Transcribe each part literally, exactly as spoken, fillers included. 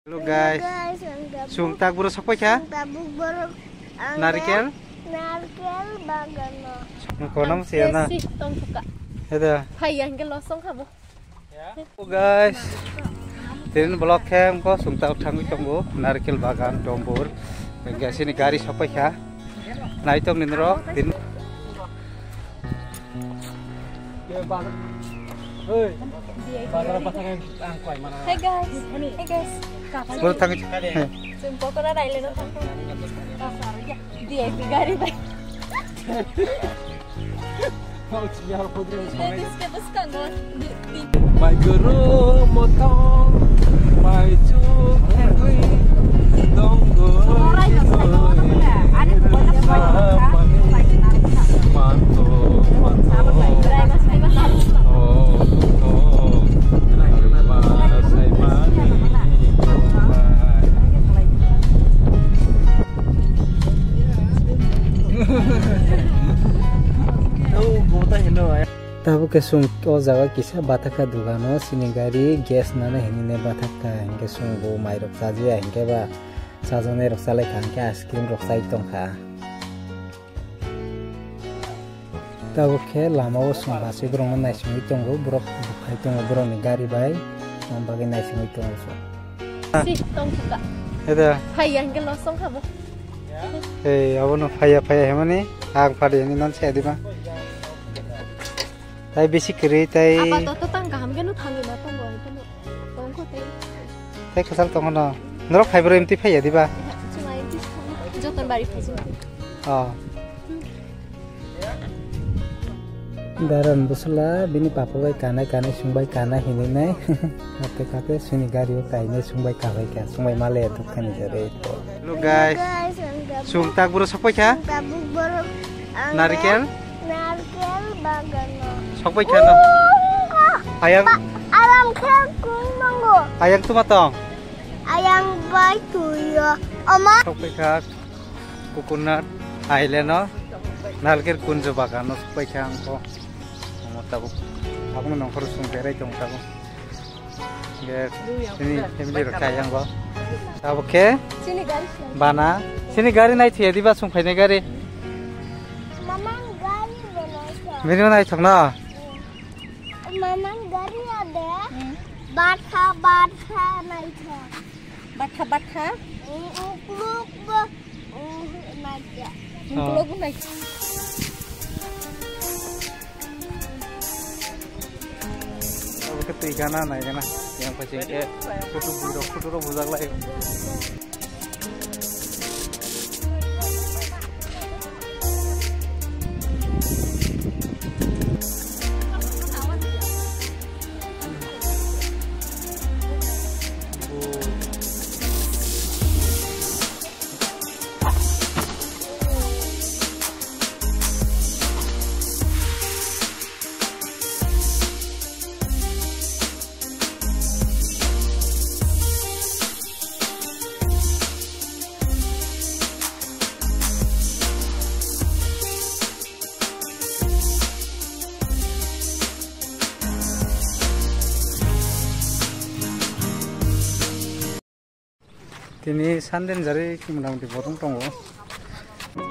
Hello guys. Guys, ang tabuk, sung tak buro sokpai kha? Ang tabuk borok, ang Narikel? Narikel bagano. Nung konam siya na? Si, tong suka. Heda. Hai, yang ke losong kha bo. Hello guys. Tin vlog khe ko sung tak thangwi tongo. Narikel bagan, dombur. Hingke sini gari sokpai kha. Nai tong ni norok. Tin. Hey guys. Hey guys. Bol thang. Chwng pokora raile no thang. V I P gari bai. Ladies ke bwskango. Mai guru motong, mai chuk thengwi tonggo. Tabuk khe chwng o jaga kisa bathakha dogano, chini gari gas nana hinwi nai bathakha, hinkhe chwng bo mairok chajiya, hinkhe ba chajaknairok chalaikha, hinkhe ice cream rok chai tongkha. Tabuk khe lama o chwng bachwi borokno naisingwi tongo, borok buphai tongo borokni gari bai, aboni bagwi naisingwi tongo chwng. Si, tong suka. Heda. Phaiya hinkhe losong kha bo. Ei, abono phaiya, phaiya himani, ang phadi hinwi non se diba. Tai bisi kwrwi tai. Apatot tang kaham khe no thangwi ma tongo, tongkho tei. Tai kwchal tongkho no. Norok phai bwrwi M T phaiya diba? Chuma M T joton bari phai. Oh. Daran bwswla bini papa bai kanai kanai chwng bai kana hinwi nai. Kate kate chini gari o kainai chwng bai kabai kha, chwng bai male dukha ni jare. Hello guys. Chwng tak buro sokpai kha? Tabuk borok ang Narikel? Narikel bagano. Sokpai kha no? Ayang. Alam khe kung nongo. Ayang tuma tong? Ayang bai tuyo. Oma. Sokpai kha. Coconut Island o Nalker Kunjo Bagan o sokpai kha ang kho. Omo tabuk. Aboni nongkhor song berai tong tabuk. Ge, sini family rok kaya ang bo. Tabuk khe? Sini gari sini. Bana. Sini gari nai thiya diba song phainai gari. Mama gari bana sa. Bini nai thok na. Mama gari ada. Hmm. Batha batha nai thok. Batha batha. Ukluk bo. Naikya. Ukluk bo naikya. Obo khe twi gana nai gana. Yang phaising khe photo bujak, photo rok bujak lai. Tini Sunday ni jari motamoti bodong tongo.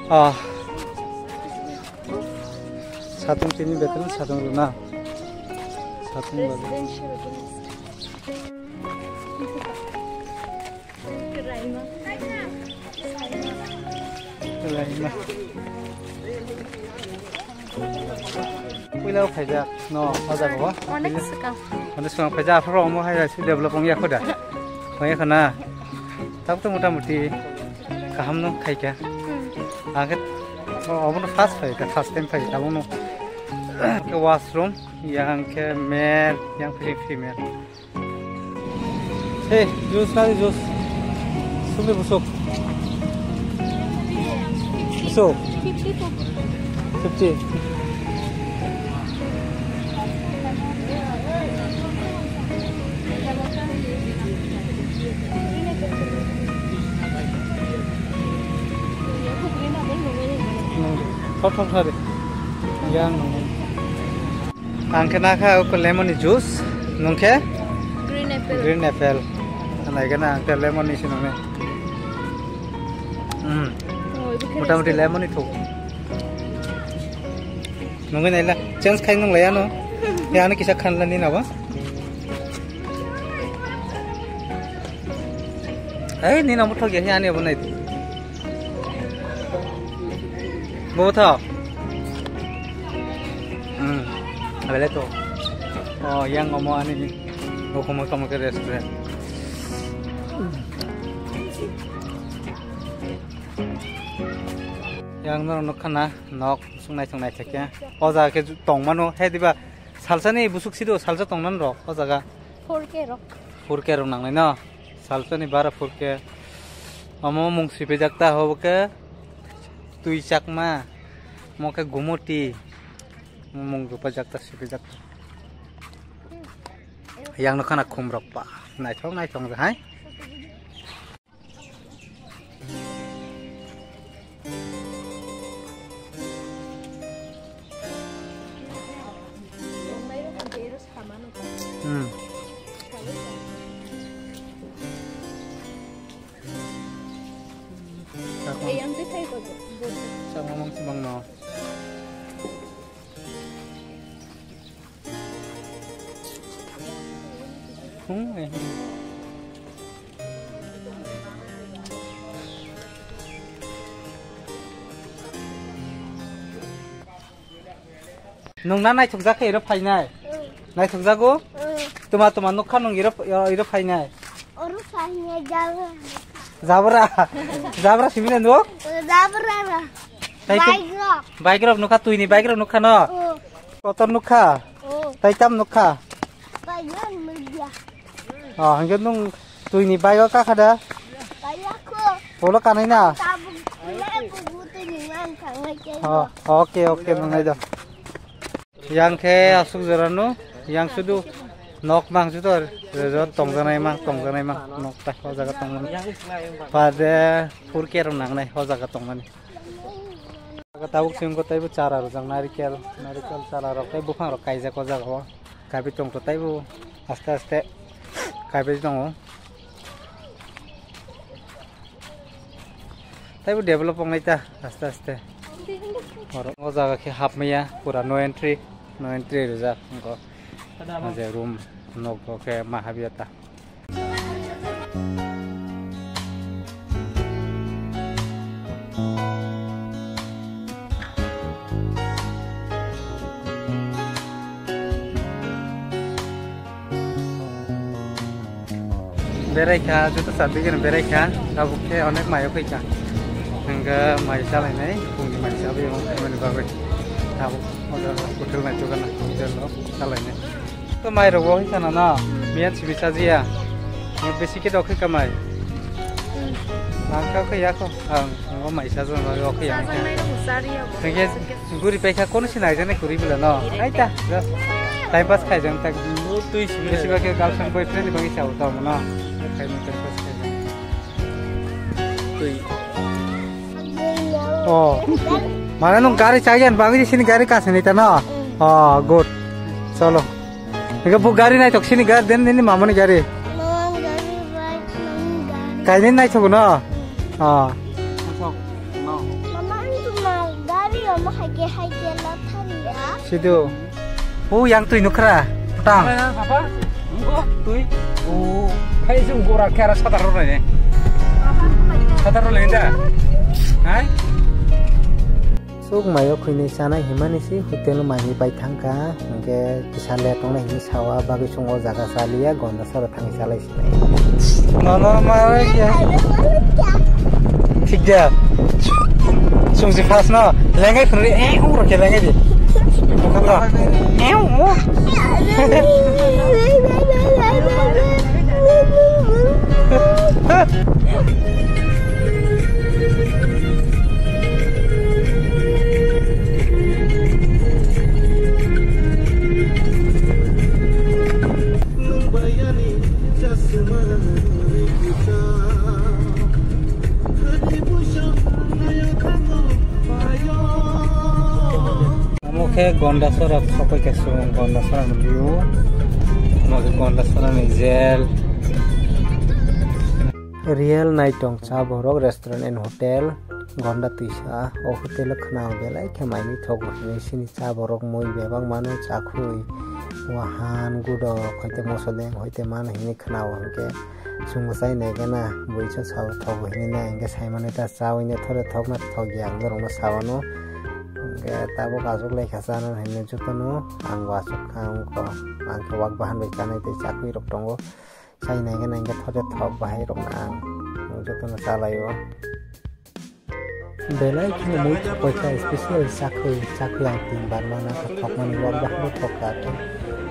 Ah. Satung tini betel satung runa. Satung betel. Puila o phaijak no o jaga o. Onek swkang. Onek swkang phaijak, aphuru omo hai se develop wngya kho da. Wngya kho na. Tabuk to motamoti kaham no khaikha. Hmm. Ang khe obo no first phai kha, first time phai tabuk no. Khe washroom, yang khe male, yang khe female. Hey, juice nani juice. Sumi busuk. Busuk. Fifty. Hmm. Kothok sari. Yang nung. Ang khe nakha lemon ni juice, nung khe? Green apple. Green apple. Naikhe na ang lemon ni sinong ne. Hmm. Motamuti lemon ni thok. Nungwi naila change khai nung laya no. Ya ani kisa khan la ni na ba. Ai ni na mo thok ya ani abo nai. Bo tho. Hmm. Abele to. Oh, yang omo ani ni. Bo komo komo ke restaurant. Yang no nukha na nok sung nai sung nai thake. O jaga khe tong mano he diba salsa ni busuk sido salsa tong nan rok o jaga. Four K rok. Four K rok nangnai no. Salsa ni bara four K. Omo mung sipijak ta hobo khe twi chakma. Mo khe gumuti. Mung rupa jak ta sipijak ta. Yang no khana khum rok pa. Naithok naithok hai. Hmm. Chakma. Chakma mang si bang no. Hmm, eh. Nung na naithok jak khe iro phainai? Naithok jago? Tuma tuma nukha nung iro, iro phainai? Oro phainai jabra. Jabra? Jabra simi na nuk? Jabra ra. Tai tu- Bike rok. Bike rok nukha, twi ni bike rok nukha no? Oh. Kotor nukha? Oh. Tai tam nukha? Bike rok nukya. Oh, hingke nung twi ni bike o kakha da? Kaya ko. Polo kanai na? Tabuk, tabuk twi ni man thangnai khe. Oh, okay, okay, nung nai do. Yang khe aswk jora no, yang sudu nok mang sudu resort tongjanai mang, tongjanai mang, nok ta o jaga tongmani. Pade four K rok nangnai o jaga tongmani. Jaga tabuk simi khe taibo chara rok jang narikel, narikel chara rok tei buphang rok kaijak o jaga o. Kabi tongtho taibo aste aste kabi tongo. Taibo develop wngnai ta aste aste. Oro o jaga khe hapmaya pura no entry, no entry rijak wngkha. Je room nogo khe ma habya ta. Berai kha, joto sabdi gini berai kha, tabuk khe onek mayo phai kha. Hingke mai chalainai, bungni mai chabai omo khaimani bagwi. Tabuk hotel o hotel nai jogana, hotel o chalainai. To mai rogo hoi khana na, miyan sibi chajiya. Besi khe dok khe kamai. Ang kha khe ya kho, ang, ang mai chajan bagwi ok ya. Hingke Guri paikha kono si naijani guri bila no. Aita, just time pass khai jang tak. Twi simi. Besi bagwi girlfriend boyfriend ni bagwi chao tamo no. Khai mo time pass khai jang. Twi. Oh. Mana nung gari chayan bagwi sini gari kasini ta no. Oh, good. Cholo. Ega bu gari nai tok sini gari den nini mamani gari. Mamang gari bai, mamang gari. Kaini nai tok no. Ah. Mama, ang tu ma gari omo hai ke hai ke la thari ya. Sido. Oh, yang twi nukra. Tang. Apa? Oh, twi. Oh, hai sung gora kera sadar ro ne. Sadar ro le da. Hai? Suk mayo khwinwi chanai himani si hotel o manwi pai thangkha, hwnkhe kisa late wngnai hinwi sawa bagwi chwng o jaga chaliya, Gondasora thangwi chalai sinai. Nono ma khe. Thik da. Chwng si first no, lengai phunwi, eh, uro khe lengai di. Bukhuk no. Eh, o. Omo khe Gondasora sokoi khe chwng Gondasora ni view. Omo khe Gondasora ni jail. Real Naitong Cha Borok Restaurant and Hotel, Gonda Twisa. O hotel o khwnao belai khe mai mui thogo hinwi, sini cha borok mui bebak mano, chakhwi wahan gudok hoite moso deng hoite mano hinwi khwnao, hinkhe chwngbo chai nai gana, buiso sao thogo hinwi na, hinkhe sai mani ta chawi ne thore thok na thok ya, ang norok no sao no. Hinkhe tabuk aswk lai kha chana hinwi jotono ang bo aswk kha wngkha, ang khe wak bahan bai chanai tei chakhwi rok tongo. Sai nai gana hinkhe thode thok bahai rok na ang jotono chalai o. Belai kheno mui thok pai kha, especially chakhwi, chakhwi ang tin bar mana kha thokmani wak bahai thok kha.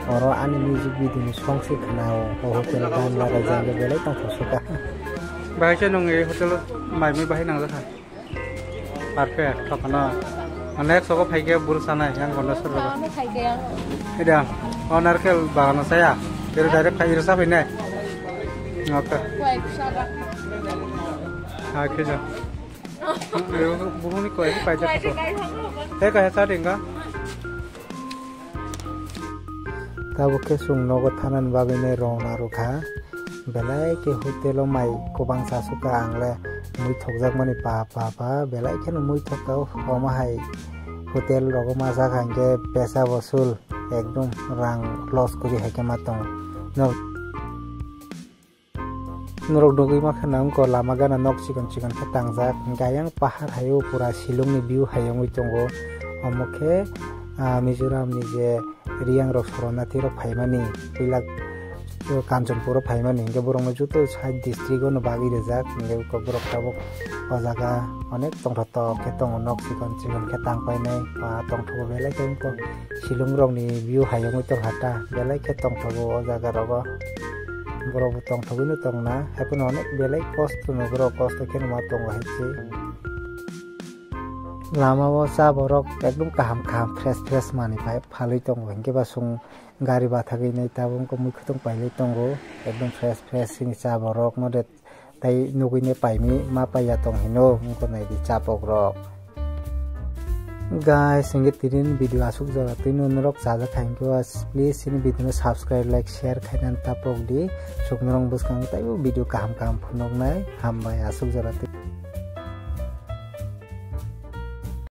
Oro ani music video ni song se khna o, o hotel gan lagai jang belai tong thok suka. Bahai se nung e hotel mai mui bahai nang jakha. Perfect, thokno. Next sogo phaikhe buru sanai, yang Gonda sir rogo. Ano phaikhe yang. Ida, o narkel bagano saya. Pero direct phai iro sabai nai. Okay. Wai, kusara. Ha, khe ja. Bumuni koi, koi ja. Koi ja, koi ja. Te koi sa dinga. Tabuk khe chwng nogo thanani bagwi nai rwna rwkha. Belai khe hotel o mai kwbang chasukha, ang le mui thokjakmani pa pa pa belai kheno mui thokha. Omo hai hotel rogo ma chakha hinkhe pesa bosul ekdom rang loss kwrwi hai khe ma tongo. Norok nugwi mankha na wngkha lama gana nok chikon chikon khe tangjak, hinkhe ayang pahar hai o pura Shillong ni view hai wngwi tongo. Omo khe, ah, Mizoram ni je Riyang rok Sornathi rok phaimani, puila Kanchanpur o phaimani, hinkhe borok no joto side district o no bagwi rijak, hinkhe borok tabuk o jaga onek tongthok tok khe tongo, nok chikon chikon khe tang painai, ah, tongthok o belai khe wngkha. Shillong rokni view hai wngwi tongkha ta, belai khe tongthogo o jaga rogo. Borok bo tongthogwi no tongna, haiphano onek belai kosto no borok, kosto kheno ma tongo hai se. Lama o cha borok ekdom kaham kaham fresh fresh manwi pai phalwi tongo, hinkhe ba chwng gari bathagwi nai tabuk wngkha, mui khwtwng pailai tongo, ekdom fresh fresh chini cha borok no de. Tai nugwi ne paimi ma paiya tong hino wngkha nai di chapok rok. Guys, hinkhe tini video aswk jora twi no norok chajak kha hinkhe please chini video no subscribe, like, share khaina tapok di. Chwng norok bwskang taibo video kaham kaham phunuknai. Hambai aswk jora twi.